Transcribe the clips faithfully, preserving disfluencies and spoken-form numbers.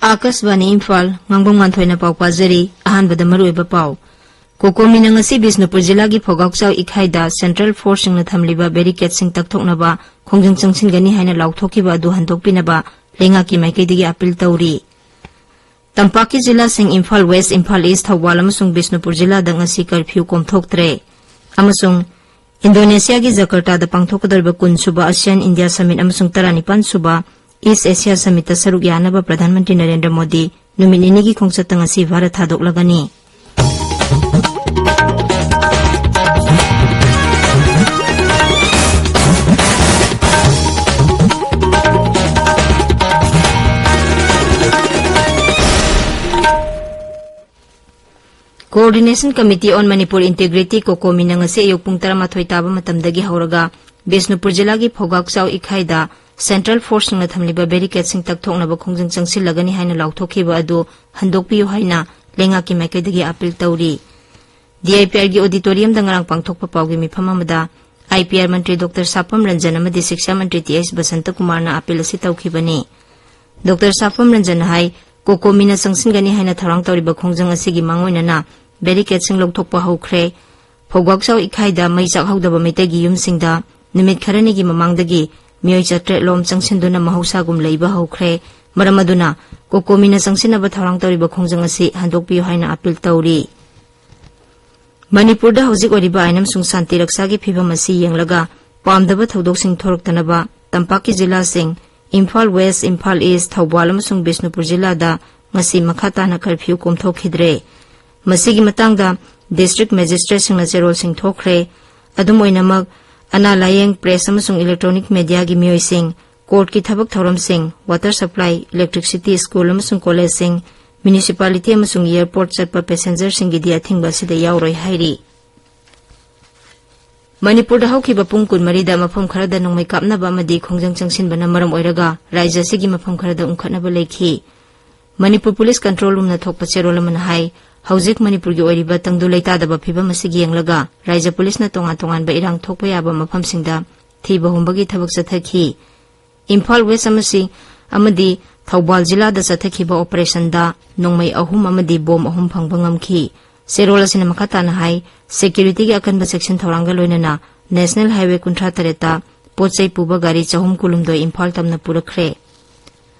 ꯑꯥꯀꯥꯁꯕꯥꯅꯤ ꯏꯝꯐꯥꯜ, ꯉꯥꯡꯕꯝ ꯉꯥꯟꯊꯣꯏꯅ ꯄꯥꯎ ꯄꯥꯖꯔꯤ꯫ ꯑꯍꯥꯟꯕꯗ ꯃꯔꯨꯑꯣꯏꯕ ꯄꯥꯎ꯫ ꯀꯣꯀꯣꯃꯤꯅ ꯉꯁꯤ ꯕꯤꯁꯅꯨꯄꯨꯔ ꯖꯤꯂꯥꯒꯤ ꯐꯧꯒꯥꯛꯆꯥꯎ ꯏꯈꯥꯏꯗ ꯁꯦꯟꯇ꯭ꯔꯦꯜ ꯐꯣꯔꯁꯁꯤꯡꯅ ꯊꯝꯂꯤꯕ ꯕꯦꯔꯤꯀꯦꯗꯁꯤꯡ ꯇꯛꯊꯣꯛꯅꯕ ꯈꯣꯡꯖꯪ ꯆꯪꯁꯤꯟꯒꯅꯤ ꯍꯥꯏꯅ ꯂꯥꯎꯊꯣꯛꯈꯤꯕ ꯑꯗꯨ ꯍꯟꯗꯣꯛꯄꯤꯅꯕ ꯂꯩꯉꯥꯛꯀꯤ ꯃꯥꯏꯀꯩꯗꯒꯤ ꯑꯥꯄꯤꯜ ꯇꯧꯔꯤ꯫ ꯇꯝꯄꯥꯛꯀꯤ ꯖꯤꯂꯥꯁꯤꯡ ꯏꯝꯐꯥꯜ ꯋꯦꯁ, ꯏꯝꯐꯥꯜ ꯏꯁ, ꯊꯧꯕꯥꯜ ꯑꯃꯁꯨꯡ ꯕꯤꯁꯅꯨꯄꯨꯔ ꯖꯤꯂꯥꯗ ꯉꯁꯤ ꯀꯔꯐ꯭ꯌꯨ ꯀꯣꯝꯊꯣꯛꯇ꯭ꯔꯦ꯫ ꯑꯃꯁꯨꯡ ꯏꯟꯗꯣꯅꯦꯁꯤꯌꯥꯒꯤ ꯖꯀꯔꯇꯥꯗ ꯄꯥꯡꯊꯣꯛꯀꯗꯧꯔꯤꯕ ꯀꯨꯟ ꯁꯨꯕ ASEAN India Summit ꯑꯃꯁꯨꯡ ꯇꯔꯥꯅꯤꯄꯥꯟ ꯁꯨꯕ East Asia Summitꯇ ꯁꯔꯨꯛ ꯌꯥꯅꯕ ꯄ꯭ꯔꯙꯥꯟ ꯃꯟꯇ꯭ꯔꯤ ꯅꯔꯦꯟꯗ꯭ꯔ ꯃꯣꯗꯤ ꯅꯨꯃꯤꯠ ꯅꯤꯅꯤꯒꯤ ꯈꯣꯡꯆꯠꯇ ꯉꯁꯤ Bharat ꯊꯥꯗꯣꯛꯂꯒꯅꯤ꯫ Coordination Committee on Manipur Integrity, ꯀꯣꯀꯣꯃꯤꯅ ꯉꯁꯤ ꯑꯌꯨꯛ ꯄꯨꯡ ꯇꯔꯥꯃꯥꯊꯣꯏ ꯇꯥꯕ ꯃꯇꯝꯗꯒꯤ ꯍꯧꯔꯒ ꯕꯤꯁꯅꯨꯄꯨꯔ ꯖꯤꯂꯥꯒꯤ ꯐꯧꯒꯥꯛꯆꯥꯎ ꯏꯈꯥꯏꯗ ꯁꯦꯟꯇ꯭ꯔꯦꯜ ꯐꯣꯔꯁꯁꯤꯡꯅ ꯊꯝꯂꯤꯕ ꯕꯦꯔꯤꯀꯦꯗꯁꯤꯡ ꯇꯛꯊꯣꯛꯅꯕ ꯈꯣꯡꯖꯪ ꯆꯪꯁꯤꯜꯂꯒꯅꯤ ꯍꯥꯏꯅ ꯂꯥꯎꯊꯣꯛꯈꯤꯕ ꯑꯗꯨ ꯍꯟꯗꯣꯛꯄꯤꯌꯨ ꯍꯥꯏꯅ ꯂꯩꯉꯥꯛꯀꯤ ꯃꯥꯏꯀꯩꯗꯒꯤ ꯑꯥꯄꯤꯜ ꯇꯧꯔꯤ꯫ ꯗꯤꯑꯥꯏꯄꯤꯑꯥꯔꯒꯤ ꯑꯣꯗꯤꯇꯣꯔꯤꯌꯝꯗ ꯉꯔꯥꯡ ꯄꯥꯡꯊꯣꯛꯄ ꯄꯥꯎꯒꯤ ꯃꯤꯐꯝ ꯑꯃꯗ ꯑꯥꯏꯄꯤꯑꯥꯔ ꯃꯟꯇ꯭ꯔꯤ ꯗꯣꯛꯇꯔ ꯁꯥꯄꯝ ꯔꯟꯖꯟ ꯑꯃꯗꯤ ꯁꯤꯛꯁꯥ ꯃꯟꯇ꯭ꯔꯤ ꯇꯤ ꯑꯩꯆ ꯕꯁꯟꯇꯀꯨꯃꯥꯔꯅ ꯑꯥꯄꯤꯜ ꯑꯁꯤ ꯇꯧꯈꯤꯕꯅꯤ꯫ ꯗꯣꯛꯇꯔ ꯁꯥꯄꯝ ꯔꯟꯖꯟꯅ ꯍꯥꯏ, ꯀꯣꯀꯣꯃꯤꯅ ꯆꯪꯁꯤꯟꯒꯅꯤ ꯍꯥꯏꯅ ꯊꯧꯔꯥꯡ ꯇꯧꯔꯤꯕ ꯈꯣꯡꯖꯪ ꯑꯁꯤꯒꯤ ꯃꯥꯡꯑꯣꯏꯅꯅ ꯕꯦꯔꯤꯀꯦꯗꯁꯤꯡ ꯂꯧꯊꯣꯛꯄ ꯍꯧꯈ꯭ꯔꯦ꯫ ꯐꯧꯒꯥꯛꯆꯥꯎ ꯏꯈꯥꯏꯗ ꯃꯩ ꯆꯥꯛꯍꯧꯗꯕ ꯃꯩꯇꯩꯒꯤ ꯌꯨꯝꯁꯤꯡꯗ ꯅꯨꯃꯤꯠ ꯈꯔꯅꯤꯒꯤ ꯃꯃꯥꯡꯗꯒꯤ ꯃꯤꯑꯣꯏ ꯆꯥꯇ꯭ꯔꯦꯠ ꯂꯣꯝ ꯆꯪꯁꯤꯟꯗꯨꯅ ꯃꯍꯧꯁꯥꯒꯨꯝ ꯂꯩꯕ ꯍꯧꯈ꯭ꯔꯦ꯫ ꯃꯔꯝ ꯑꯗꯨꯅ ꯀꯣꯀꯣꯃꯤꯅ ꯆꯪꯁꯤꯟꯅꯕ ꯊꯧꯔꯥꯡ ꯇꯧꯔꯤꯕ ꯈꯣꯡꯖꯪ ꯑꯁꯤ ꯍꯟꯗꯣꯛꯄꯤꯌꯨ ꯍꯥꯏꯅ ꯑꯥꯄꯤꯜ ꯇꯧꯔꯤ꯫ ꯃꯅꯤꯄꯨꯔꯗ ꯍꯧꯖꯤꯛ ꯑꯣꯏꯔꯤꯕ ꯑꯥꯏꯟ ꯑꯃꯁꯨꯡ ꯁꯥꯟꯇꯤ ꯔꯛꯁꯥꯒꯤ ꯐꯤꯕꯝ ꯑꯁꯤ ꯌꯦꯡꯂꯒ ꯄꯥꯝꯗꯕ ꯊꯧꯗꯣꯛꯁꯤꯡ ꯊꯣꯔꯛꯇꯅꯕ ꯇꯝꯄꯥꯛꯀꯤ ꯖꯤꯂꯥꯁꯤꯡ ꯏꯝꯐꯥꯜ ꯋꯦꯁ, ꯏꯝꯐꯥꯜ ꯏꯁ, ꯊꯧꯕꯥꯜ ꯑꯃꯁꯨꯡ ꯕꯤꯁꯅꯨꯄꯨꯔ ꯖꯤꯂꯥꯗ ꯉꯁꯤ ꯃꯈꯥ ꯇꯥꯅ ꯀꯔꯐ꯭ꯌꯨ ꯀꯣꯝꯊꯣꯛꯈꯤꯗ꯭ꯔꯦ꯫ ꯃꯁꯤꯒꯤ ꯃꯇꯥꯡꯗ ꯗꯤꯁꯇ꯭ꯔꯤꯛ ꯃꯦꯖꯤꯁꯇ꯭ꯔꯦꯠꯁꯤꯡꯅ ꯆꯦꯔꯣꯜꯁꯤꯡ ꯊꯣꯛꯈ꯭ꯔꯦ꯫ ꯑꯗꯨꯝ ꯑꯣꯏꯅꯃꯛ, ꯑꯅꯥ ꯂꯥꯌꯦꯡ, ꯄ꯭ꯔꯦꯁ ꯑꯃꯁꯨꯡ ꯏꯂꯦꯛꯇ꯭ꯔꯣꯅꯤꯛ ꯃꯦꯗꯤꯌꯥꯒꯤ ꯃꯤꯑꯣꯏꯁꯤꯡ, ꯀꯣꯔꯠꯀꯤ ꯊꯕꯛ ꯊꯧꯔꯝꯁꯤꯡ, ꯋꯥꯇꯔ ꯁꯄ꯭ꯂꯥꯏ, ꯏꯂꯦꯛꯇ꯭ꯔꯤꯛꯁꯤꯇꯤ, ꯁ꯭ꯀꯨꯜ ꯑꯃꯁꯨꯡ ꯀꯣꯂꯦꯖꯁꯤꯡ, ꯃ꯭ꯌꯨꯅꯤꯁꯤꯄꯥꯂꯤꯇꯤ ꯑꯃꯁꯨꯡ ꯑꯦꯌꯔꯄꯣꯔꯠ ꯆꯠꯄ ꯄꯦꯁꯦꯟꯖꯔꯁꯤꯡꯒꯤꯗꯤ ꯑꯊꯤꯡꯕ ꯑꯁꯤꯗ ꯌꯥꯎꯔꯣꯏ ꯍꯥꯏꯔꯤ꯫ ꯃꯅꯤꯄꯨꯔꯗ ꯍꯧꯈꯤꯕ ꯄꯨꯡ ꯀꯨꯟꯃꯔꯤꯗ ꯃꯐꯝ ꯈꯔꯗ ꯅꯣꯡꯃꯩ ꯀꯥꯞꯅꯕ ꯑꯃꯗꯤ ꯈꯣꯡꯖꯪ ꯆꯪꯁꯤꯟꯕꯅ ꯃꯔꯝ ꯑꯣꯏꯔꯒ ꯔꯥꯖ꯭ꯌ ꯑꯁꯤꯒꯤ ꯃꯐꯝ ꯈꯔꯗ ꯎꯪꯈꯠꯅꯕ ꯂꯩꯈꯤ꯫ ꯃꯅꯤꯄꯨꯔ ꯄꯨꯂꯤꯁ ꯀꯟꯇ꯭ꯔꯣꯜ ꯔꯨꯝꯅ ꯊꯣꯛꯄ ꯆꯦꯔꯣꯜ ꯑꯃꯅ ꯍꯥꯏ, ꯍꯧꯖꯤꯛ ꯃꯅꯤꯄꯨꯔꯒꯤ ꯑꯣꯏꯔꯤꯕ ꯇꯪꯗꯨ ꯂꯩꯇꯥꯗꯕ ꯐꯤꯕꯝ ꯑꯁꯤꯒꯤ ꯌꯦꯡꯂꯒ ꯔꯥꯖ꯭ꯌ ꯄꯨꯂꯤꯁꯅ ꯇꯣꯉꯥꯟ ꯇꯣꯉꯥꯟꯕ ꯏꯔꯥꯡ ꯊꯣꯛꯄ ꯌꯥꯕ ꯃꯐꯝꯁꯤꯡꯗ ꯊꯤꯕ ꯍꯨꯝꯕꯒꯤ ꯊꯕꯛ ꯆꯠꯊꯈꯤ꯫ ꯏꯝꯐꯥꯜ ꯋꯦꯁ ꯑꯃꯁꯤ, ꯑꯃꯗꯤ ꯊꯧꯕꯥꯜ ꯖꯤꯂꯥꯗ ꯆꯠꯊꯈꯤꯕ ꯑꯣꯄꯔꯦꯁꯟꯗ ꯅꯣꯡꯃꯩ ꯑꯍꯨꯝ ꯑꯃꯗꯤ ꯕꯣꯝ ꯑꯍꯨꯝ ꯐꯪꯕ ꯉꯝꯈꯤ꯫ ꯆꯦꯔꯣꯜ ꯑꯁꯤꯅ ꯃꯈꯥ ꯇꯥꯅ ꯍꯥꯏ, ꯁꯦꯀ꯭ꯌꯨꯔꯤꯇꯤꯒꯤ ꯑꯀꯟꯕ ꯆꯦꯛꯁꯤꯟ ꯊꯧꯔꯥꯡꯒ ꯂꯣꯏꯅꯅ ꯅꯦꯁꯅꯦꯜ ꯍꯥꯏꯋꯦ ꯀꯨꯟꯊ꯭ꯔꯥ ꯇꯔꯦꯠꯇ ꯄꯣꯠ ꯆꯩ ꯄꯨꯕ ꯒꯥꯔꯤ ꯆꯍꯨꯝ ꯀꯨꯟꯍꯨꯝꯗꯣꯏ ꯏꯝꯐꯥꯜ ꯇꯝꯅ ꯄꯨꯔꯛꯈ꯭ꯔꯦ꯫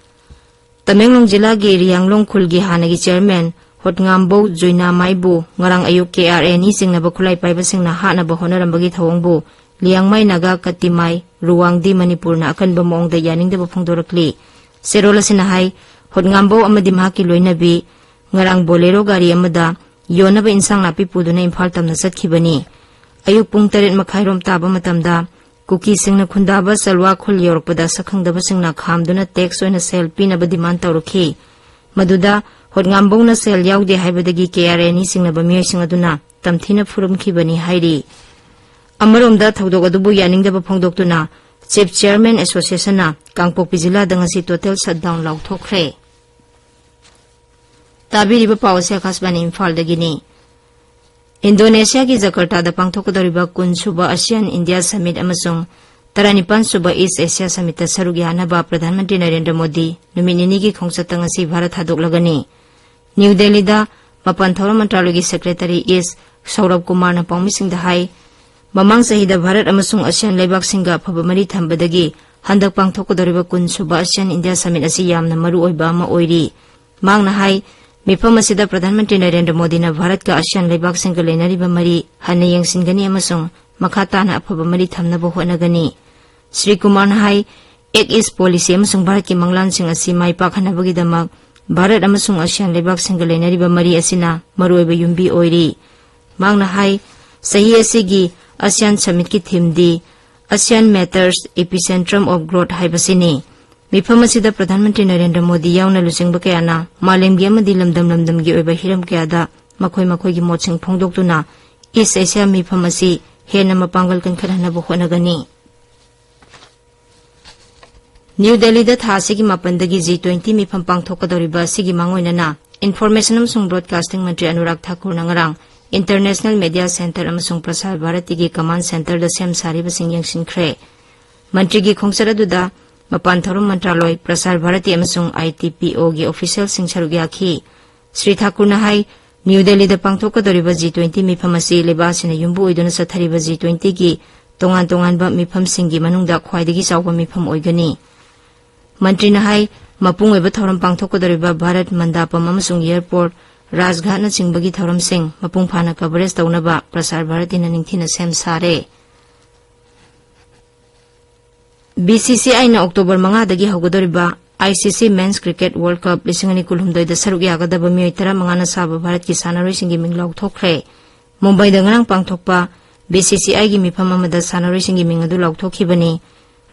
ꯇꯃꯦꯡꯂꯣꯡ ꯖꯤꯂꯥꯒꯤ ꯔꯤꯌꯥꯡꯂꯣꯡ ꯈꯨꯜꯒꯤ ꯍꯥꯟꯅꯒꯤ ꯆꯤꯌꯔꯃꯦꯟ ꯍꯣꯠꯉꯥꯝꯕꯧ ꯖꯨꯏꯅꯥꯃꯥꯏꯕꯨ ꯉꯔꯥꯡ ꯑꯌꯨꯛ ꯀꯦ ꯑꯥꯔ ꯑꯦ ꯅꯤ ꯆꯤꯡꯅꯕ ꯈꯨꯠꯂꯥꯏ ꯄꯥꯏꯕꯁꯤꯡꯅ ꯍꯥꯠꯅꯕ ꯍꯣꯠꯅꯔꯝꯕꯒꯤ ꯊꯧꯑꯣꯡꯕꯨ ꯂꯤꯌꯥꯡꯃꯥꯏ ꯅꯥꯒꯥ ꯀꯠꯇꯤꯃꯥꯏ ꯔꯨꯋꯥꯡꯗꯤ ꯃꯅꯤꯄꯨꯔꯅ ꯑꯀꯟꯕ ꯃꯑꯣꯡꯗ ꯌꯥꯅꯤꯡꯗꯕ ꯐꯣꯡꯗꯣꯔꯛꯂꯤ꯫ ꯆꯦꯔꯣꯜ ꯑꯁꯤꯅ ꯍꯥꯏ, ꯍꯣꯠꯉꯥꯝꯕꯧ ꯑꯃꯗꯤ ꯃꯍꯥꯛꯀꯤ ꯂꯣꯏꯅꯕꯤ ꯉꯔꯥꯡ ꯕꯣꯂꯦꯔꯣ ꯒꯥꯔꯤ ꯑꯃꯗ ꯌꯣꯟꯅꯕ ꯏꯟꯁꯥꯡ ꯅꯥꯄꯤ ꯄꯨꯗꯨꯅ ꯏꯝꯐꯥꯜ ꯇꯝꯅ ꯆꯠꯈꯤꯕꯅꯤ꯫ ꯑꯌꯨꯛ ꯄꯨꯡ ꯇꯔꯦꯠ ꯃꯈꯥꯏꯔꯣꯝ ꯇꯥꯕ ꯃꯇꯝꯗ ꯀꯨꯀꯤꯁꯤꯡꯅ ꯈꯨꯟꯗꯥꯕ ꯆꯜꯋꯥ ꯈꯨꯜ ꯌꯧꯔꯛꯄꯗ ꯁꯛꯈꯪꯗꯕꯁꯤꯡꯅ ꯈꯥꯝꯗꯨꯅ ꯇꯦꯛꯁ ꯑꯣꯏꯅ ꯁꯦꯜ ꯄꯤꯅꯕ ꯗꯤꯃꯥꯟ ꯇꯧꯔꯛꯈꯤ꯫ ꯃꯗꯨꯗ ꯍꯣꯠꯉꯥꯝꯕꯧꯅ ꯁꯦꯜ ꯌꯥꯎꯗꯦ ꯍꯥꯏꯕꯗꯒꯤ ꯀꯦ ꯑꯥꯔ ꯑꯦ ꯅꯤ ꯆꯤꯡꯅꯕ ꯃꯤꯑꯣꯏꯁꯤꯡ ꯑꯗꯨꯅ ꯇꯝꯊꯤꯅ ꯐꯨꯔꯝꯈꯤꯕꯅꯤ ꯍꯥꯏꯔꯤ꯫ ꯑꯃꯔꯣꯝꯗ ꯊꯧꯗꯣꯛ ꯑꯗꯨꯕꯨ ꯌꯥꯅꯤꯡꯗꯕ ꯐꯣꯡꯗꯣꯛꯇꯨꯅ ꯆꯤꯐ ꯆꯤꯌꯔꯃꯦꯟ ꯑꯦꯁꯣꯁꯤꯌꯦꯁꯟꯅ ꯀꯥꯡꯄꯣꯛꯄꯤ ꯖꯤꯂꯥꯗ ꯉꯁꯤ ꯇꯣꯇꯦꯜ ꯁꯠꯗꯥꯎꯟ ꯂꯥꯎꯊꯣꯛꯈ꯭ꯔꯦ꯫ ꯇꯥꯕꯤꯔꯤꯕ ꯄꯥꯎ ꯑꯁꯤ ꯑꯀꯥꯁꯕꯥꯅꯤ ꯏꯝꯐꯥꯜꯗꯒꯤꯅꯤ꯫ ꯏꯟꯗꯣꯅꯦꯁꯤꯌꯥꯒꯤ ꯖꯀꯔꯇꯥꯗ ꯄꯥꯡꯊꯣꯛꯀꯗꯧꯔꯤꯕ ꯀꯨꯟ ꯁꯨꯕ ꯑꯁꯤꯌꯥꯟ ꯏꯟꯗꯤꯌꯥ ꯁꯃꯤꯠ ꯑꯃꯁꯨꯡ ꯇꯔꯥꯅꯤꯄꯥꯟ ꯁꯨꯕ ꯏꯁ ꯑꯦꯁꯤꯌꯥ ꯁꯃꯤꯠꯇ ꯁꯔꯨꯛ ꯌꯥꯅꯕ ꯄ꯭ꯔꯙꯥꯟ ꯃꯟꯇ꯭ꯔꯤ ꯅꯔꯦꯟꯗ꯭ꯔ ꯃꯣꯗꯤ ꯅꯨꯃꯤꯠ ꯅꯤꯅꯤꯒꯤ ꯈꯣꯡꯆꯠꯇ ꯉꯁꯤ ꯚꯥꯔꯠ ꯊꯥꯗꯣꯛꯂꯒꯅꯤ꯫ ꯅ꯭ꯌꯨ ꯗꯦꯜꯂꯤꯗ ꯃꯄꯥꯟ ꯊꯧꯔꯝ ꯃꯟꯇ꯭ꯔꯥꯂꯣꯏꯒꯤ ꯁꯦꯀ꯭ꯔꯦꯇꯔꯤ ꯏꯁ ꯁꯧꯔꯚ ꯀꯨꯃꯥꯔꯅ ꯄꯥꯎꯃꯤꯁꯤꯡꯗ ꯍꯥꯏ, ꯃꯃꯥꯡ ꯆꯍꯤꯗ ꯚꯥꯔꯠ ꯑꯃꯁꯨꯡ ꯑꯁꯤꯌꯥꯟ ꯂꯩꯕꯥꯛꯁꯤꯡꯒ ꯑꯐꯕ ꯃꯔꯤ ꯊꯝꯕꯗꯒꯤ ꯍꯟꯗꯛ ꯄꯥꯡꯊꯣꯛꯀꯗꯧꯔꯤꯕ ꯀꯨꯟ ꯁꯨꯕ ꯑꯁꯤꯌꯥꯟ ꯏꯟꯗꯤꯌꯥ ꯁꯃꯤꯠ ꯑꯁꯤ ꯌꯥꯝꯅ ꯃꯔꯨ ꯑꯣꯏꯕ ꯑꯃ ꯑꯣꯏꯔꯤ꯫ ꯃꯍꯥꯛꯅ ꯍꯥꯏ, ꯃꯤꯐꯝ ꯑꯁꯤꯗ ꯄ꯭ꯔꯙꯥꯟ ꯃꯟꯇ꯭ꯔꯤ ꯅꯔꯦꯟꯗ꯭ꯔ ꯃꯣꯗꯤꯅ ꯚꯥꯔꯠꯀ ꯑꯁꯤꯌꯥꯟ ꯂꯩꯕꯥꯛꯁꯤꯡꯒ ꯂꯩꯅꯔꯤꯕ ꯃꯔꯤ ꯍꯟꯅ ꯌꯦꯡꯁꯤꯟꯒꯅꯤ ꯑꯃꯁꯨꯡ ꯃꯈꯥ ꯇꯥꯅ ꯑꯐꯕ ꯃꯔꯤ ꯊꯝꯅꯕ ꯍꯣꯠꯅꯒꯅꯤ꯫ ꯁ꯭ꯔꯤ ꯀꯨꯃꯥꯔꯅ ꯍꯥꯏ, ꯑꯦꯛ ꯏꯁ ꯄꯣꯂꯤꯁꯤ ꯑꯃꯁꯨꯡ ꯚꯥꯔꯠꯀꯤ ꯃꯪꯂꯥꯟꯁꯤꯡ ꯑꯁꯤ ꯃꯥꯏ ꯄꯥꯛꯍꯟꯅꯕꯒꯤꯗꯃꯛ ꯚꯥꯔꯠ ꯑꯃꯁꯨꯡ ꯑꯁꯤꯌꯥꯟ ꯂꯩꯕꯥꯛꯁꯤꯡꯒ ꯂꯩꯅꯔꯤꯕ ꯃꯔꯤ ꯑꯁꯤꯅ ꯃꯔꯨꯑꯣꯏꯕ ꯌꯨꯝꯕꯤ ꯑꯣꯏꯔꯤ꯫ ꯃꯍꯥꯛꯅ ꯍꯥꯏ, ꯆꯍꯤ ꯑꯁꯤꯒꯤ ꯑꯁꯤꯌꯥꯟ ꯁꯃꯤꯠꯀꯤ ꯊꯤꯝꯗꯤ ASEAN Matters, Epicentrum of Growth ꯍꯥꯏꯕꯁꯤꯅꯤ꯫ ꯃꯤꯐꯝ ꯑꯁꯤꯗ ꯄ꯭ꯔꯙꯥꯟ ꯃꯟꯇ꯭ꯔꯤ ꯅꯔꯦꯟꯗ꯭ꯔ ꯃꯣꯗꯤ ꯌꯥꯎꯅ ꯂꯨꯆꯤꯡꯕ ꯀꯌꯥꯅ ꯃꯥꯂꯦꯝꯒꯤ ꯑꯃꯗꯤ ꯂꯝꯗꯝ ꯂꯝꯗꯝꯒꯤ ꯑꯣꯏꯕ ꯍꯤꯔꯝ ꯀꯌꯥꯗ ꯃꯈꯣꯏ ꯃꯈꯣꯏꯒꯤ ꯃꯣꯠꯁꯤꯡ ꯐꯣꯡꯗꯣꯛꯇꯨꯅ ꯏꯁ ꯑꯦꯁꯤꯌꯥ ꯃꯤꯐꯝ ꯑꯁꯤ ꯍꯦꯟꯅ ꯃꯄꯥꯡꯒꯜ ꯀꯟꯈꯠꯍꯟꯅꯕ ꯍꯣꯠꯅꯒꯅꯤ꯫ ꯅ꯭ꯌꯨ ꯗꯦꯜꯂꯤꯗ ꯊꯥ ꯑꯁꯤꯒꯤ ꯃꯥꯄꯟꯗꯒꯤ ꯖꯤ ꯇ꯭ꯋꯦꯟꯇꯤ ꯃꯤꯐꯝ ꯄꯥꯡꯊꯣꯛꯀꯗꯧꯔꯤꯕ ꯑꯁꯤꯒꯤ ꯃꯥꯡꯑꯣꯏꯅꯅ ꯏꯟꯐꯣꯔꯃꯦꯁꯟ ꯑꯃꯁꯨꯡ ꯕ꯭ꯔꯣꯗꯀꯥꯁꯇꯤꯡ ꯃꯟꯇ꯭ꯔꯤ ꯑꯅꯨꯔꯥꯒ ꯊꯥꯀꯨꯔꯅ ꯉꯔꯥꯡ ꯏꯟꯇꯔꯅꯦꯁꯅꯦꯜ ꯃꯦꯗꯤꯌꯥ ꯁꯦꯟꯇꯔ ꯑꯃꯁꯨꯡ ꯄ꯭ꯔꯁꯥꯔ ꯚꯥꯔꯇꯤꯒꯤ ꯀꯃꯥꯟ ꯁꯦꯟꯇꯔꯗ ꯁꯦꯝ ꯁꯥꯔꯤꯕꯁꯤꯡ ꯌꯦꯡꯁꯤꯟꯈ꯭ꯔꯦ꯫ ꯃꯟꯇ꯭ꯔꯤꯒꯤ ꯈꯣꯡꯆꯠ ꯑꯗꯨꯗ ꯃꯄꯥꯟ ꯊꯧꯔꯝ ꯃꯟꯇ꯭ꯔꯥꯂꯣꯏ, ꯄ꯭ꯔꯁꯥꯔ ꯚꯥꯔꯇꯤ ꯑꯃꯁꯨꯡ ITPO ꯒꯤ official ꯁꯤꯡ ꯁꯔꯨꯛ ꯌꯥꯈꯤ꯫ ꯁ꯭ꯔꯤ ꯊꯥꯀꯨꯔꯅ ꯍꯥꯏ, ꯅ꯭ꯌꯨ ꯗꯦꯜꯂꯤꯗ ꯄꯥꯡꯊꯣꯛꯀꯗꯧꯔꯤꯕ G twenty ꯃꯤꯐꯝ ꯑꯁꯤ ꯂꯩꯕꯥꯛ ꯑꯁꯤꯅ ꯌꯨꯝꯕꯨ ꯑꯣꯏꯗꯨꯅ ꯆꯠꯊꯔꯤꯕ G twenty ꯒꯤ ꯇꯣꯉꯥꯟ ꯇꯣꯉꯥꯟꯕ ꯃꯤꯐꯝꯁꯤꯡꯒꯤ ꯃꯅꯨꯡꯗ ꯈ꯭ꯋꯥꯏꯗꯒꯤ ꯆꯥꯎꯕ ꯃꯤꯐꯝ ꯑꯣꯏꯒꯅꯤ꯫ ꯃꯟꯇ꯭ꯔꯤꯅ ꯍꯥꯏ, ꯃꯄꯨꯡ ꯑꯣꯏꯕ ꯊꯧꯔꯝ ꯄꯥꯡꯊꯣꯛꯀꯗꯧꯔꯤꯕ ꯚꯥꯔꯠ ꯃꯟꯗꯥꯄꯝ ꯑꯃꯁꯨꯡ airport, ꯔꯥꯖꯘꯥꯠꯅꯆꯤꯡꯕꯒꯤ ꯊꯧꯔꯝꯁꯤꯡ ꯃꯄꯨꯡ ꯐꯥꯅ coverage ꯇꯧꯅꯕ ꯄ꯭ꯔꯁꯥꯔ ꯚꯥꯔꯇꯤꯅ ꯅꯤꯡꯊꯤꯅ ꯁꯦꯝ ꯁꯥꯔꯦ꯫ BCCIꯅ October ꯃꯉꯥꯗꯒꯤ ꯍꯧꯒꯗꯧꯔꯤꯕ ICC Men's Cricket World Cup ꯂꯤꯁꯤꯡ ꯑꯅꯤ ꯀꯨꯟꯍꯨꯝꯗꯣꯏꯗ ꯁꯔꯨꯛ ꯌꯥꯒꯗꯕ ꯃꯤꯑꯣꯏ ꯇꯔꯥꯃꯉꯥꯅ ꯁꯥꯕ ꯚꯥꯔꯠꯀꯤ ꯁꯥꯟꯅꯔꯣꯏꯁꯤꯡꯒꯤ ꯃꯤꯡ ꯂꯥꯎꯊꯣꯛꯈ꯭ꯔꯦ꯫ ꯃꯨꯝꯕꯥꯏꯗ ꯉꯔꯥꯡ ꯄꯥꯡꯊꯣꯛꯄ BCCIꯒꯤ ꯃꯤꯐꯝ ꯑꯃꯗ ꯁꯥꯟꯅꯔꯣꯏꯁꯤꯡꯒꯤ ꯃꯤꯡ ꯑꯗꯨ ꯂꯥꯎꯊꯣꯛꯈꯤꯕꯅꯤ꯫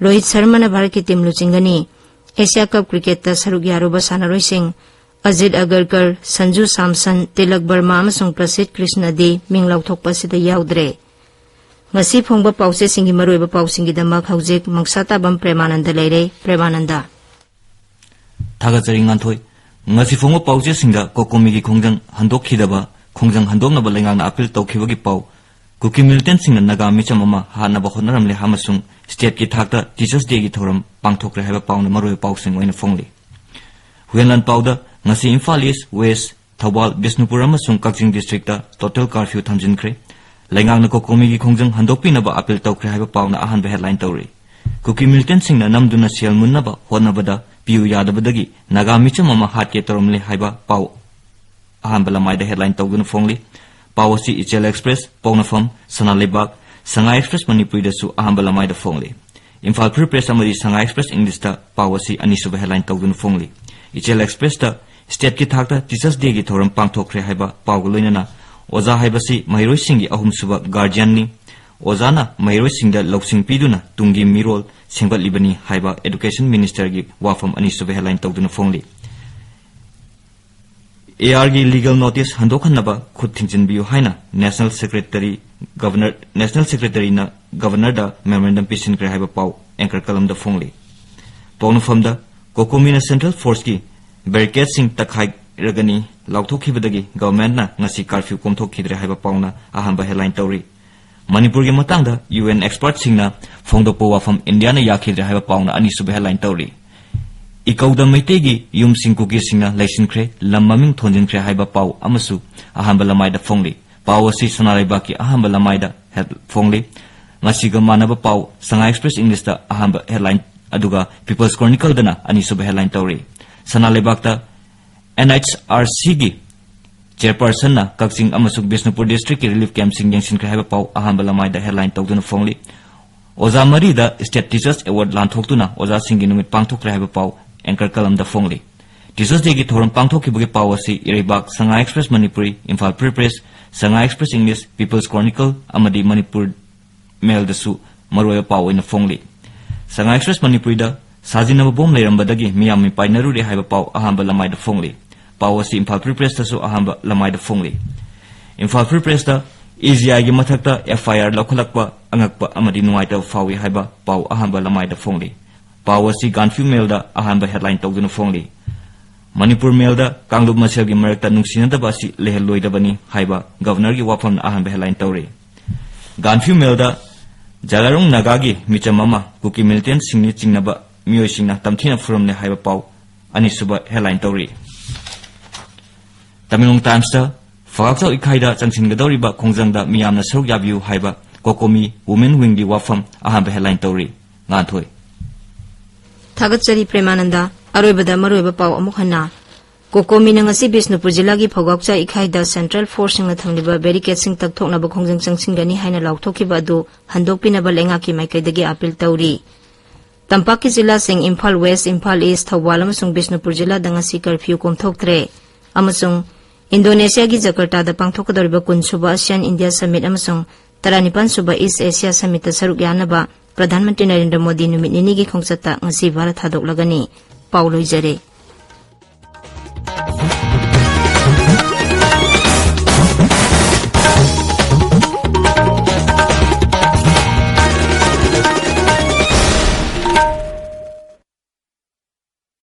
ꯔꯣꯍꯤꯠ ꯁꯔꯃꯅ ꯚꯥꯔꯠꯀꯤ team ꯂꯨꯆꯤꯡꯒꯅꯤ꯫ Asia Cup cricketꯇ ꯁꯔꯨꯛ ꯌꯥꯔꯨꯕ ꯁꯥꯟꯅꯔꯣꯏꯁꯤꯡ ꯑꯖꯤꯠ ꯑꯒꯔꯀꯔ, ꯁꯟꯖꯨ ꯁꯥꯝꯁꯟ, ꯇꯤꯂꯛ ꯕꯔꯃꯥ ꯑꯃꯁꯨꯡ ꯄ꯭ꯔꯁꯤꯗ ꯀ꯭ꯔꯤꯁꯅꯗꯤ ꯃꯤꯡ ꯂꯥꯎꯊꯣꯛꯄ ꯑꯁꯤꯗ ꯌꯥꯎꯗ꯭ꯔꯦ꯫ ꯉꯁꯤ ꯐꯣꯡꯕ ꯄꯥꯎꯆꯦꯁꯤꯡꯒꯤ ꯃꯔꯨꯑꯣꯏꯕ ꯄꯥꯎꯁꯤꯡꯒꯤꯗꯃꯛ ꯍꯧꯖꯤꯛ ꯃꯪꯁꯥꯇꯥꯕꯝ ꯄ꯭ꯔꯦꯃꯥꯅꯟꯗ ꯂꯩꯔꯦ꯫ ꯄ꯭ꯔꯦꯃꯥꯅꯟꯗ꯫ ꯊꯥꯒꯠꯆꯔꯤ ꯉꯥꯟꯊꯣꯏ꯫ ꯉꯁꯤ ꯐꯣꯡꯕ ꯄꯥꯎꯆꯦꯁꯤꯡꯗ ꯀꯣꯀꯣꯃꯤꯒꯤ ꯈꯣꯡꯖꯪ ꯍꯟꯗꯣꯛꯈꯤꯗꯕ, ꯈꯣꯡꯖꯪ ꯍꯟꯗꯣꯛꯅꯕ ꯂꯩꯉꯥꯛꯅ appeal ꯇꯧꯈꯤꯕꯒꯤ ꯄꯥꯎ, ꯀꯨꯀꯤ militantꯁꯤꯡꯅ ꯅꯥꯒꯥ ꯃꯤꯆꯝ ꯑꯃ ꯍꯥꯠꯅꯕ ꯍꯣꯠꯅꯔꯝꯂꯦ ꯑꯃꯁꯨꯡ stateꯀꯤ ꯊꯥꯛꯇ Teachers Dayꯒꯤ ꯊꯧꯔꯝ ꯄꯥꯡꯊꯣꯛꯈ꯭ꯔꯦ ꯍꯥꯏꯕ ꯄꯥꯎꯅ ꯃꯔꯨꯑꯣꯏꯕ ꯄꯥꯎꯁꯤꯡ ꯑꯣꯏꯅ ꯐꯣꯡꯂꯤ꯫ ꯍꯨꯌꯦꯟꯂꯥꯟ ꯄꯥꯎꯗ ꯉꯁꯤ ꯏꯝꯐꯥꯜ East, West, ꯊꯧꯕꯥꯜ, ꯕꯤꯁꯅꯨꯄꯨꯔ ꯑꯃꯁꯨꯡ ꯀꯛꯆꯤꯡ districtꯇ total curfew ꯊꯝꯖꯤꯟꯈ꯭ꯔꯦ꯫ ꯂꯩꯉꯥꯛꯅ ꯀꯣꯀꯣꯃꯤꯒꯤ ꯈꯣꯡꯖꯪ ꯍꯟꯗꯣꯛꯄꯤꯅꯕ appeal ꯇꯧꯈ꯭ꯔꯦ ꯍꯥꯏꯕ ꯄꯥꯎꯅ ꯑꯍꯥꯟꯕ headline ꯇꯧꯔꯤ꯫ ꯀꯨꯀꯤ militantꯁꯤꯡꯅ ꯅꯝꯗꯨꯅ ꯁꯦꯜ ꯃꯨꯟꯅꯕ ꯍꯣꯠꯅꯕꯗ ꯄꯤꯌꯨ ꯌꯥꯗꯕꯗꯒꯤ ꯅꯥꯒꯥ ꯃꯤꯆꯝ ꯑꯃ ꯍꯥꯠꯀꯦ ꯇꯧꯔꯝꯂꯦ ꯍꯥꯏꯕ ꯄꯥꯎ ꯑꯍꯥꯟꯕ ꯂꯃꯥꯏꯗ headline ꯇꯧꯗꯨꯅ ꯐꯣꯡꯂꯤ꯫ ꯄꯥꯎ ꯑꯁꯤ ꯏꯆꯦꯜ Express, ꯄꯣꯛꯅꯐꯝ, ꯁꯅꯥ ꯂꯩꯕꯥꯛ, ꯁꯉꯥꯏ Express ꯃꯅꯤꯄꯨꯔꯤꯗꯁꯨ ꯑꯍꯥꯟꯕ ꯂꯃꯥꯏꯗ ꯐꯣꯡꯂꯤ꯫ ꯏꯝꯐꯥꯜ Free Press ꯑꯃꯗꯤ ꯁꯉꯥꯏ Express Englishꯇ ꯄꯥꯎ ꯑꯁꯤ ꯑꯅꯤꯁꯨꯕ headline ꯇꯧꯗꯨꯅ ꯐꯣꯡꯂꯤ꯫ ꯏꯆꯦꯜ Expressꯇ stateꯀꯤ ꯊꯥꯛꯇ Teachers Dayꯒꯤ ꯊꯧꯔꯝ ꯄꯥꯡꯊꯣꯛꯈ꯭ꯔꯦ ꯍꯥꯏꯕ ꯄꯥꯎꯒ ꯂꯣꯏꯅꯅ ꯑꯣꯖꯥ ꯍꯥꯏꯕꯁꯤ ꯃꯍꯩꯔꯣꯏꯁꯤꯡꯒꯤ ꯑꯍꯨꯝꯁꯨꯕ guardianꯅꯤ꯫ ꯑꯣꯖꯥꯅ ꯃꯍꯩꯔꯣꯏꯁꯤꯡꯗ ꯂꯧꯁꯤꯡ ꯄꯤꯗꯨꯅ ꯇꯨꯡꯒꯤ ꯃꯤꯔꯣꯜ ꯁꯦꯝꯒꯠꯂꯤꯕꯅꯤ ꯍꯥꯏꯕ Education Ministerꯒꯤ ꯋꯥꯐꯝ ꯑꯅꯤꯁꯨꯕ headline ꯇꯧꯗꯨꯅ ꯐꯣꯡꯂꯤ꯫ ARꯒꯤ legal notice ꯍꯟꯗꯣꯛꯍꯟꯅꯕ ꯈꯨꯠ ꯊꯤꯡꯖꯤꯟꯕꯤꯌꯨ ꯍꯥꯏꯅ National Secretary Governor, National Secretaryꯅ Governorꯗ memorandum ꯄꯤꯁꯤꯟꯈ꯭ꯔꯦ ꯍꯥꯏꯕ ꯄꯥꯎ anchor columnꯗ ꯐꯣꯡꯂꯤ꯫ ꯄꯣꯛꯅꯐꯝꯗ ꯀꯣꯀꯣꯃꯤꯅ Central Forceꯀꯤ barricadeꯁꯤꯡ ꯇꯛꯈꯥꯏꯔꯒꯅꯤ ꯂꯥꯎꯊꯣꯛꯈꯤꯕꯗꯒꯤ governmentꯅ ꯉꯁꯤ curfew ꯀꯣꯝꯊꯣꯛꯈꯤꯗ꯭ꯔꯦ ꯍꯥꯏꯕ ꯄꯥꯎꯅ ꯑꯍꯥꯟꯕ headline ꯇꯧꯔꯤ꯫ ꯃꯅꯤꯄꯨꯔꯒꯤ ꯃꯇꯥꯡꯗ ꯌꯨ ꯑꯦꯟ ꯑꯦꯛꯁꯄꯔꯠꯁꯤꯡꯅ ꯐꯣꯡꯗꯣꯛꯄ ꯋꯥꯐꯝ ꯏꯟꯗꯤꯌꯥꯅ ꯌꯥꯈꯤꯗ꯭ꯔꯦ ꯍꯥꯏꯕ ꯄꯥꯎꯅ ꯑꯅꯤꯁꯨꯕ ꯍꯦꯗꯂꯥꯏꯟ ꯇꯧꯔꯤ꯫ ꯏꯀꯧꯗ ꯃꯩꯇꯩꯒꯤ ꯌꯨꯝꯁꯤꯡ ꯀꯨꯀꯤꯁꯤꯡꯅ ꯂꯩꯁꯤꯟꯈ꯭ꯔꯦ, ꯂꯝ ꯃꯃꯤꯡ ꯊꯣꯟꯖꯤꯟꯈ꯭ꯔꯦ ꯍꯥꯏꯕ ꯄꯥꯎ ꯑꯃꯁꯨ ꯑꯍꯥꯟꯕ ꯂꯃꯥꯏꯗ ꯐꯣꯡꯂꯤ꯫ ꯄꯥꯎ ꯑꯁꯤ ꯁꯅꯥ ꯂꯩꯕꯥꯛꯀꯤ ꯑꯍꯥꯟꯕ ꯂꯃꯥꯏꯗ ꯍꯦꯗ-, ꯐꯣꯡꯂꯤ꯫ ꯃꯁꯤꯒ ꯃꯥꯟꯅꯕ ꯄꯥꯎ ꯁꯉꯥꯏ ꯑꯦꯛꯁꯄ꯭ꯔꯦꯁ ꯏꯪꯂꯤꯁꯇ ꯑꯍꯥꯟꯕ ꯍꯦꯗꯂꯥꯏꯟ, ꯑꯗꯨꯒ ꯄꯤꯄꯜꯁ ꯀ꯭ꯔꯣꯅꯤꯀꯜꯗꯅ ꯑꯅꯤꯁꯨꯕ ꯍꯦꯗꯂꯥꯏꯟ ꯇꯧꯔꯤ꯫ ꯁꯅꯥ ꯂꯩꯕꯥꯛꯇ ꯑꯦꯟ ꯑꯩꯆ ꯑꯥꯔ ꯁꯤꯒꯤ ꯆꯦꯌꯔꯄꯔꯁꯟꯅ ꯀꯛꯆꯤꯡ ꯑꯃꯁꯨꯡ ꯕꯤꯁꯅꯨꯄꯨꯔ ꯗꯤꯁꯇ꯭ꯔꯤꯛꯀꯤ ꯔꯤꯂꯤꯐ ꯀꯦꯝꯞꯁꯤꯡ ꯌꯦꯡꯁꯤꯟꯈ꯭ꯔꯦ ꯍꯥꯏꯕ ꯄꯥꯎ ꯑꯍꯥꯟꯕ ꯂꯃꯥꯏꯗ ꯍꯦꯗꯂꯥꯏꯟ ꯇꯧꯗꯨꯅ ꯐꯣꯡꯂꯤ꯫ ꯑꯣꯖꯥ ꯃꯔꯤꯗ ꯁ꯭ꯇꯦꯠ ꯇꯤꯆꯔꯁ ꯑꯦꯋꯥꯔꯗ ꯂꯥꯟꯊꯣꯛꯇꯨꯅ ꯑꯣꯖꯥꯁꯤꯡꯒꯤ ꯅꯨꯃꯤꯠ ꯄꯥꯡꯊꯣꯛꯈ꯭ꯔꯦ ꯍꯥꯏꯕ ꯄꯥꯎ ꯑꯦꯡꯀꯔ ꯀꯂꯝꯗ ꯐꯣꯡꯂꯤ꯫ ꯇꯤꯆꯔꯁ ꯗꯦꯒꯤ ꯊꯧꯔꯝ ꯄꯥꯡꯊꯣꯛꯈꯤꯕꯒꯤ ꯄꯥꯎ ꯑꯁꯤ Ireibak, Sangai Express Manipuri, Imphal Free Press, Sangai Express English, People's Chronicle ꯑꯃꯗꯤ ꯃꯅꯤꯄꯨꯔ ꯃꯦꯜꯗꯁꯨ ꯃꯔꯨꯑꯣꯏꯕ ꯄꯥꯎ ꯑꯣꯏꯅ ꯐꯣꯡꯂꯤ꯫ ꯁꯉꯥꯏ ꯑꯦꯛꯁꯄ꯭ꯔꯦꯁ ꯃꯅꯤꯄꯨꯔꯤꯗ ꯁꯥꯖꯤꯟꯅꯕ ꯕꯣꯝ ꯂꯩꯔꯝꯕꯗꯒꯤ ꯃꯤꯌꯥꯝ ꯃꯤꯄꯥꯏꯅꯔꯨꯔꯦ ꯍꯥꯏꯕ ꯄꯥꯎ ꯑꯍꯥꯟꯕ ꯂꯃꯥꯏꯗ ꯐꯣꯡꯂꯤ꯫ ꯄꯥꯎ ꯑꯁꯤ ꯏꯝꯐꯥꯜ ꯐ꯭ꯔꯤ ꯄ꯭ꯔꯦꯁꯇꯁꯨ ꯑꯍꯥꯟꯕ ꯂꯃꯥꯏꯗ ꯐꯣꯡꯂꯤ꯫ ꯏꯝꯐꯥꯜ ꯐ꯭ꯔꯤ ꯄ꯭ꯔꯦꯁꯇ ꯏ ꯖꯤ ꯑꯥꯏꯒꯤ ꯃꯊꯛꯇ ꯑꯦꯐ ꯑꯥꯏ ꯑꯥꯔ ꯂꯧꯈꯠꯂꯛꯄ ꯑꯉꯛꯄ ꯑꯃꯗꯤ ꯅꯨꯡꯉꯥꯏꯇꯕ ꯐꯥꯎꯏ ꯍꯥꯏꯕ ꯄꯥꯎ ꯑꯍꯥꯟꯕ ꯂꯃꯥꯏꯗ ꯐꯣꯡꯂꯤ꯫ ꯄꯥꯎ ꯑꯁꯤ ꯒꯥꯟꯐ꯭ꯌꯨ ꯃꯦꯜꯗ ꯑꯍꯥꯟꯕ ꯍꯦꯗꯂꯥꯏꯟ ꯇꯧꯗꯨꯅ ꯐꯣꯡꯂꯤ꯫ ꯃꯅꯤꯄꯨꯔ ꯃꯦꯜꯗ ꯀꯥꯡꯂꯨꯞ ꯃꯁꯦꯜꯒꯤ ꯃꯔꯛꯇ ꯅꯨꯡꯁꯤꯅꯗꯕ ꯑꯁꯤ ꯂꯩꯍꯜꯂꯣꯏꯗꯕꯅꯤ ꯍꯥꯏꯕ ꯒꯕꯔꯅꯔꯒꯤ ꯋꯥꯐꯝꯅ ꯑꯍꯥꯟꯕ ꯍꯦꯗꯂꯥꯏꯟ ꯇꯧꯔꯤ꯫ ꯒꯥꯟꯐ꯭ꯌꯨ ꯃꯦꯜꯗ ꯖꯥꯂꯥꯔꯣꯡ ꯅꯥꯒꯥꯒꯤ ꯃꯤꯆꯝ ꯑꯃ ꯀꯨꯀꯤ ꯃꯤꯂꯤꯇꯦꯟꯠꯁꯤꯡꯅꯤ ꯆꯤꯡꯅꯕ ꯃꯤꯑꯣꯏꯁꯤꯡꯅ ꯇꯝꯊꯤꯅ ꯐꯨꯔꯝꯂꯦ ꯍꯥꯏꯕ ꯄꯥꯎ ꯑꯅꯤꯁꯨꯕ ꯍꯦꯗꯂꯥꯏꯟ ꯇꯧꯔꯤ꯫ ꯇꯃꯦꯡꯂꯣꯡ ꯇꯥꯏꯝꯁꯇ ꯐꯒꯥꯛꯆꯥꯎ ꯏꯀꯥꯏꯗ ꯆꯪꯁꯤꯟꯒꯗꯧꯔꯤꯕ ꯈꯣꯡꯖꯪꯗ ꯃꯤꯌꯥꯝꯅ ꯁꯔꯨꯛ ꯌꯥꯕꯤꯌꯨ ꯍꯥꯏꯕ ꯀꯣꯀꯣꯃꯤ ꯋꯨꯃꯦꯟ ꯋꯤꯡꯒꯤ ꯋꯥꯐꯝ ꯑꯍꯥꯟꯕ ꯍꯦꯗꯂꯥꯏꯟ ꯇꯧꯔꯤ꯫ ꯉꯥꯟꯊꯣꯏ꯫ ꯊꯥꯒꯠꯆꯔꯤ ꯄ꯭ꯔꯦꯃꯥꯅꯟꯗ꯫ ꯑꯔꯣꯏꯕꯗ ꯃꯔꯨꯑꯣꯏꯕ ꯄꯥꯎ ꯑꯃꯨꯛ ꯍꯟꯅ꯫ ꯀꯣꯀꯣꯃꯤꯅ ꯉꯁꯤ ꯕꯤꯁꯅꯨꯄꯨꯔ ꯖꯤꯂꯥꯒꯤ ꯐꯧꯒꯥꯛꯆꯥ ꯏꯈꯥꯏꯗ ꯁꯦꯟꯇ꯭ꯔꯦꯜ ꯐꯣꯔꯁꯁꯤꯡꯅ ꯊꯝꯂꯤꯕ ꯕꯦꯔꯤꯀꯦꯗꯁꯤꯡ ꯇꯛꯊꯣꯛꯅꯕ ꯈꯣꯡꯖꯪ ꯆꯪꯁꯤꯟꯒꯅꯤ ꯍꯥꯏꯅ ꯂꯥꯎꯊꯣꯛꯈꯤꯕ ꯑꯗꯨ ꯍꯟꯗꯣꯛꯄꯤꯅꯕ ꯂꯩꯉꯥꯛꯀꯤ ꯃꯥꯏꯀꯩꯗꯒꯤ ꯑꯥꯄꯤꯜ ꯇꯧꯔꯤ꯫ ꯇꯝꯄꯥꯛꯀꯤ ꯖꯤꯂꯥꯁꯤꯡ ꯏꯝꯐꯥꯜ ꯋꯦꯁ, ꯏꯝꯐꯥꯜ ꯏꯁ, ꯊꯧꯕꯥꯜ ꯑꯃꯁꯨꯡ ꯕꯤꯁꯅꯨꯄꯨꯔ ꯖꯤꯂꯥꯗ ꯉꯁꯤ ꯀꯔꯐ꯭ꯌꯨ ꯀꯣꯝꯊꯣꯛꯇ꯭ꯔꯦ ꯑꯃꯁꯨꯡ ꯏꯟꯗꯣꯅꯦꯁꯤꯌꯥꯒꯤ ꯖꯀꯔꯇꯥꯗ ꯄꯥꯡꯊꯣꯛꯀꯗꯧꯔꯤꯕ ꯀꯨꯟꯁꯨꯕ ꯑꯁꯤꯌꯥꯟ ꯏꯟꯗꯤꯌꯥ ꯁꯃꯤꯠ ꯑꯃꯁꯨꯡ ꯇꯔꯥꯅꯤꯄꯥꯟ ꯁꯨꯕ ꯏꯁ ꯑꯦꯁꯤꯌꯥ ꯁꯃꯤꯠꯇ ꯁꯔꯨꯛ ꯌꯥꯅꯕ ꯄ꯭ꯔꯙꯥꯟ ꯃꯟꯇ꯭ꯔꯤ ꯅꯔꯦꯟꯗ꯭ꯔ ꯃꯣꯗꯤ ꯅꯨꯃꯤꯠ ꯅꯤꯅꯤꯒꯤ ꯈꯣꯡꯆꯠꯇ ꯉꯁꯤ ꯚꯥꯔꯠ ꯊꯥꯗꯣꯛꯂꯒꯅꯤ꯫ ꯄꯥꯎ ꯂꯣꯏꯖꯔꯦ꯫